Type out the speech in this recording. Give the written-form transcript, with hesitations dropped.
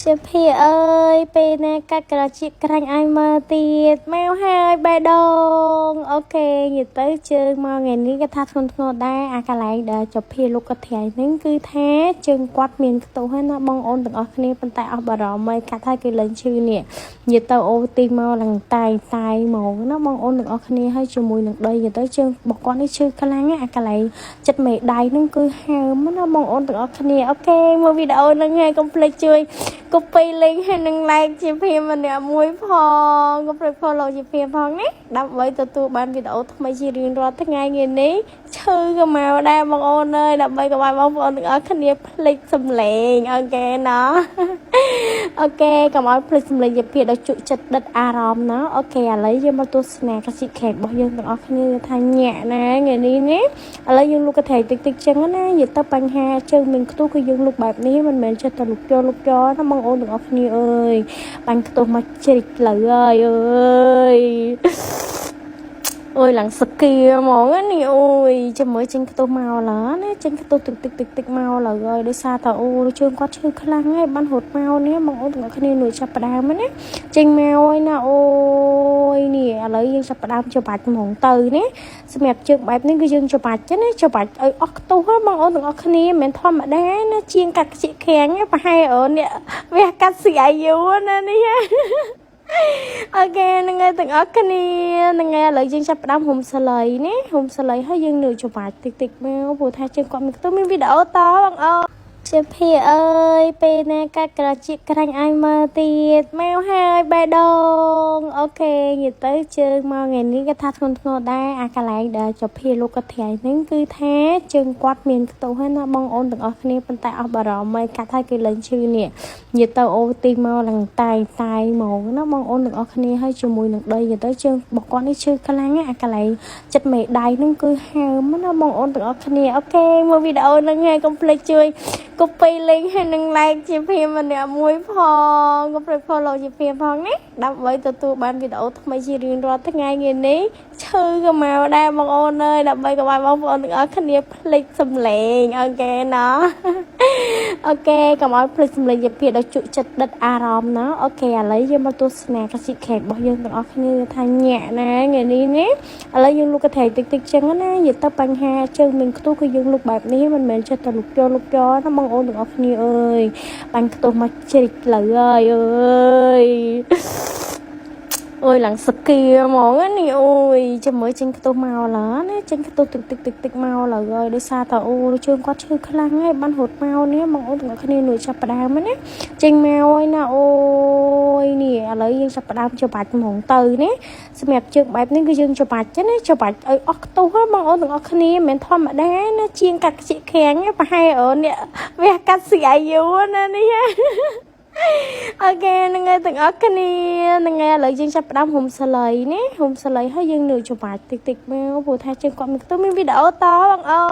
ជាភាអើយពេលណាកាត់ក្រជាក្រាញ់ឲ្យមើលទៀតមកហើយបេះដូង okay និយាយទៅជើងមកថ្ងៃនេះគេថាធ្ងន់ធ្ងរដែរអាកន្លែងដែលចភាលោកកធាយហ្នឹងគឺថាជើងគាត់មានខ្ទោះហើយណាបងអូនទាំងអស់គ្នាប៉ុន្តែអស់បារម្ភហើយកាត់ឲ្យគេលែងឈឺនេះនិយាយទៅអូទីមកឡើងតែងតែងហ្មងណាបងអូនទាំងអស់គ្នាហើយជាមួយនឹងដីនិយាយទៅជើងរបស់គាត់នេះឈឺខ្លាំងណាអាកន្លែងចិត្តមេដៃហ្នឹងគឺហើមណាបងអូនទាំងអស់គ្នាokay មើលវីដេអូហ្នឹងហើយកុំភ្លេចជួយ copy link ហើយនឹង like ជាភាម្នាក់មួយផងកុំភ្លេច follow ជាភាផងណាដើម្បីទទួលបានវីដេអូថ្មីជារៀងរាល់ថ្ងៃថ្ងៃនេះឈឺក៏មកដែរបងអូនអើយដើម្បីកុំឲ្យបងប្អូនទាំងអស់គ្នាភ្លេចសំឡេង okay ណោះ okay កុំឲ្យភ្លេចសំឡេងជាភាដល់ជក់ចិត្តដិតអារម្មណ៍ណោះokay ឥឡូវយើងមកទស្សនាកសិខេរបស់យើងទាំងអស់គ្នាថាញាក់ណាថ្ងៃនេះណាឥឡូវយើងលុកកថេតិចតិចចឹងណានិយាយទៅបញ្ហាជើងមានខ្ទុះគឺយើងលុកបែបនេះមិនមែនចេះតែលុកយកលុកយកណាបងអូនទាំងអស់គ្នាអើយបាញ់ខ្ទុះមកជ្រិចលើហើយអើយអូយឡើងសគាហ្មងនេះអូយចាំមើលចេញខ្ទុះមកឡើណាចេញខ្ទុះតិចតិចតិចតិចមកឡើយដោយសារតែអូជើងគាត់ឈឺខ្លាំងហើយបានរត់មកនេះបងអូនទាំងអស់គ្នានួយចាប់ផ្ដើមណាចេញមកហើយណាអូយនេះឥឡូវយើងចាប់ផ្ដើមច្បាច់ហ្មងទៅណាសម្រាប់ជើងបែបនេះគឺយើងច្បាច់ណាច្បាច់ឲ្យអស់ខ្ទុះបងអូនទាំងអស់គ្នាមិនមែនធម្មតាណាជាងកាត់ខ្ជិកខាំងប្រហែលអូននេះវះកាត់ CIU ណានេះ okay ហ្នឹងហើយទាំងអស់គ្នាហ្នឹងហើយឥឡូវយើងចាប់ផ្ដើមហ៊ុំសលៃណាហ៊ុំសលៃហើយយើងនៅច្បាច់តិចតិចមកព្រោះថាជើងគាត់មានខ្ទមមានវីដេអូតបងអូនជាភាអើយពេលណាកាត់ក្រជាក្រាញ់ឲ្យមើលទៀតមកហើយបេះដូង okay និយាយទៅជើងមកថ្ងៃនេះគេថាធ្ងន់ធ្ងរដែរអាកន្លែងដែលចភាលោកកធាយហ្នឹងគឺថាជើងគាត់មានខ្ទោះហើយណាបងអូនទាំងអស់គ្នាប៉ុន្តែអស់បារម្ភហើយកាត់ឲ្យគេលែងឈឺនេះនិយាយទៅអូទីមកឡើងតែងតែងហ្មងណាបងអូនទាំងអស់គ្នាហើយជាមួយនឹងដីនិយាយទៅជើងរបស់គាត់នេះឈឺខ្លាំងណាអាកន្លែងចិត្តមេដៃហ្នឹងគឺហើមណាបងអូនទាំងអស់គ្នាokay មើលវីដេអូហ្នឹងហើយកុំភ្លេចជួយ copy link ហើយនឹង like ជាភាម្នាក់មួយផងកុំភ្លេច follow ជាភាផងណាដើម្បីទទួលបានវីដេអូថ្មីជារៀងរាល់ថ្ងៃថ្ងៃនេះឈឺក៏មកដែរបងអូនអើយដើម្បីកុំឲ្យបងប្អូនទាំងអស់គ្នាភ្លេចសំឡេង okay ណោះ okay កុំឲ្យភ្លេចសំឡេងជាភាដល់ជក់ចិត្តដិតអារម្មណ៍ណោះokay ឥឡូវយើងមកទស្សនាកសិខេរបស់យើងទាំងអស់គ្នាថាញាក់ណាថ្ងៃនេះណាឥឡូវយើងលុកកថេតិចតិចចឹងណានិយាយទៅបញ្ហាជើងមានខ្ទុះគឺយើងលុកបែបនេះមិនមែនចេះតែលុកយកលុកយកណាបងអូនទាំងអស់គ្នាអើយបាញ់ខ្ទុះមកជ្រិចលើហើយអើយអូយឡើងសគាហ្មងនេះអូយចាំមើលចេញខ្ទុះមកឡើណាចេញខ្ទុះតិចតិចតិចតិចមកឡើយដោយសារតែអូជើងគាត់ឈឺខ្លាំងហើយបានរត់មកនេះបងអូនទាំងអស់គ្នានួយចាប់ផ្ដើមណាចេញមកហើយណាអូយនេះឥឡូវយើងចាប់ផ្ដើមច្បាច់ហ្មងទៅណាសម្រាប់ជើងបែបនេះគឺយើងច្បាច់ណាច្បាច់ឲ្យអស់ខ្ទុះបងអូនទាំងអស់គ្នាមិនមែនធម្មតាណាជាងកាត់ខ្ជិកខាំងប្រហែលអូននេះវះកាត់ CIU ណានេះ okay ហ្នឹងហើយទាំងអស់គ្នាហ្នឹងហើយឥឡូវយើងចាប់ផ្ដើមហ៊ុំសលៃណាហ៊ុំសលៃហើយយើងនៅច្បាច់តិចតិចមកព្រោះថាជើងគាត់មានខ្ទមមានវីដេអូតបងអូន។